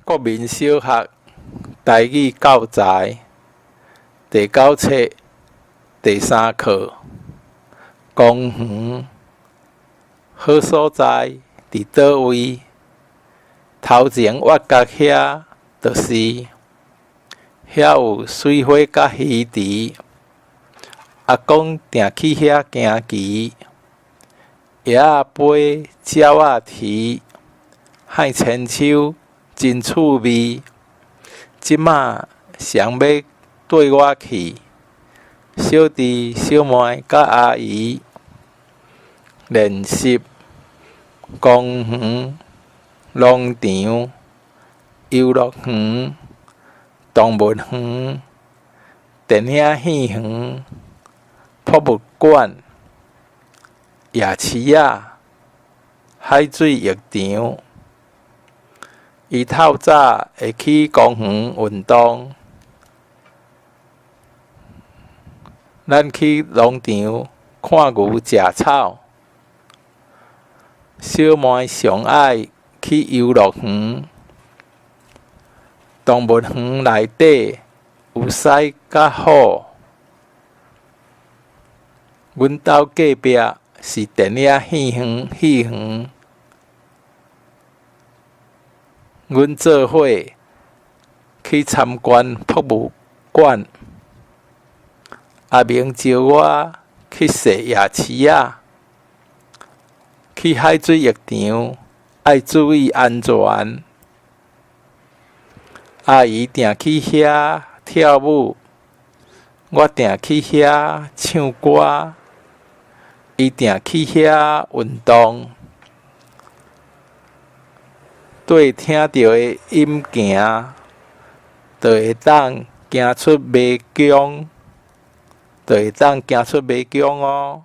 國民小學台語教材第九冊第三課。公園好所在佇佗位？頭前越角遐就是，遐有水花佮魚池。阿公定去遐行棋，鴨仔飛，鳥仔啼，幌千秋真趣味。這馬誰欲綴我去？小弟小妹佮阿姨練習。公園、農場、遊樂園、動物園、電影戲園、博物館、夜市仔、海水浴場。伊透早會去公園運動。咱去農場看牛食草。小妹上愛去遊樂園。動物園內底有獅佮虎。阮兜隔壁是電影戲園戲園。阮做伙去參觀博物館。阿明招我去踅夜市仔。去海水浴場愛注意安全。阿姨定去遐跳舞，我定去遐唱歌。伊定去遐運動。綴聽著的音行，就會當行出迷宮，就會當行出迷宮喔。